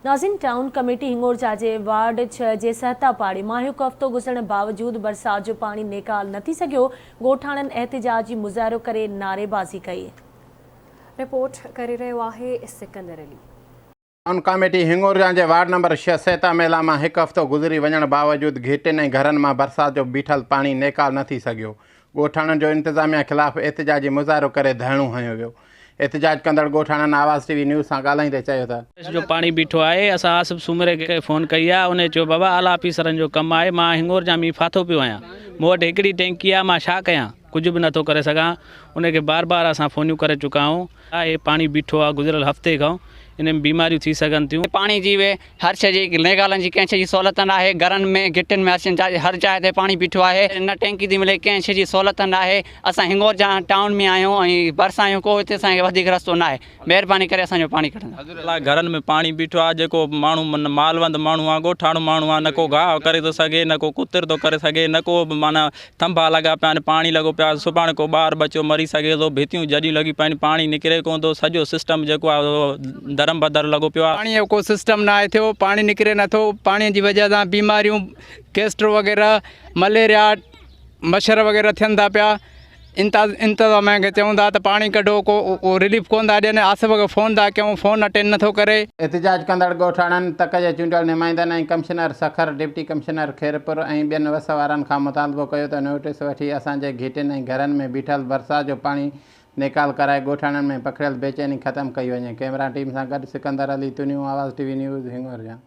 ناظرين town committee Hingorja جي ward ڇهه جي سهتا پاڙي مان هڪ هفتو گذرڻ باوجود برسات جو پاڻي نيڪال نه ٿي سگهيو، ڳوٺاڻن احتجاجي مظاهرو ڪري نعريبازي ڪئي. رپورٽ ڪري رهيو آهي سڪندر علي. ٽائون ڪاميٽي هڱورجا جي وارڊ نمبر ڇهه سهتا محلا مان هڪ هفتو گذري وڃڻ باوجود گهٽين ۽ گهرن مان برسات جو بيٺل پاڻي نيڪال نه ٿي سگهيو، ڳوٺاڻن جو انتظاميا خلاف احتجاجي مظاهرو ڪري ڌرڻو هنيو ويو. احتجاج ڪندڙ ڳوٺاڻن آواز ٽي وي نيوز سان ڳالهائيندي چيو ته. بارش جو پاڻي بيٺو آهي، اسان آصف سومري کي فون ڪئي آهي، انهي چيو بابا اعليٰ آفيسرن جو ڪم آهي، مان هنڱورجا مينهن ڦاٿو پيو آهيان، مون وٽ هڪڙي ٽينڪي آهي، مان ڇا ڪيان، ڪجهه به نٿو ڪري سگهان، انهي کي بار بار اسان فونيون ڪري چڪا آهيون. آهي، پاڻي بيٺو آهي گذريل هفتي کان، انهي ۾ بيماريون ٿي سگهن ٿيون. پاڻي جي به هر شيء جي نيگالن جي ڪنهن شيء جي سهولت نه آهي گهرن ۾ گهٽين ۾ هر جاء هر جاء تي پاڻي بيٺو آهي نه ٽينڪي ٿي ملي ڪنهن شيء جي سهولت نه آهي اسان هنگورجا ٽائون ۾ آهيون ۽ ڀرسان آهيون ڪو هتي اسان کي وڌيڪ رستو نه آهي مهرباني ڪري اسان جو پاڻي ڪڍندا. لاء گهرن ۾ پاڻي بيٺو آهي جيڪو ماڻهو مالوند ماڻهو آهي ڳوٺاڻو ماڻهو آهي نه ڪو گاهه ڪري ٿو سگهي نه ڪو ڪتر ٿو ڪري سگهي نه ڪو به معنيٰ ٿنڀا لڳا پيا آهن پاڻي لڳو پيو آهي سڀاڻي ڪو ٻار ٻچو مري سگهي ٿو ڀتيون جڏيون لڳيون پيون آهن پاڻي نڪري ڪونه ٿو سڄو سسٽم جيڪو آهي اهو درم بدر لڳو پيو آهي. پاڻي جو ڪو سسٽم ناهي ٿيو پاڻي نڪري نٿو پاڻي جي وجه سان بيماريون گيسٽرو وغيره مليريا مڇر وغيره ٿين ٿا پيا انتظاميا کي چئون ٿا ته پاڻي ڪڍو ڪو رليف ڪونه ٿا ڏين آصف کي فون ٿا ڪيون فون اٽينڊ نٿو ڪري. احتجاج ڪندڙ ڳوٺاڻن، تڪ جي چونڊيل نمائندن ۽ commissioner Sukkur, deputy commissioner Khairpur ۽ ٻين وس وارن کان مطالبو ڪيو ته نوٽيس وٺي اسان جي گهٽين ۽ گهرن ۾ بيٺل برسات جو پاڻي نيڪال ڪرائي ڳوٺاڻن ۾ پکڙيل بيچيني ختم ڪئي وڃي. ڪئميرا ٽيم سان گڏ Sikandar Ali Tunio, Awaz T V news, Hingorja.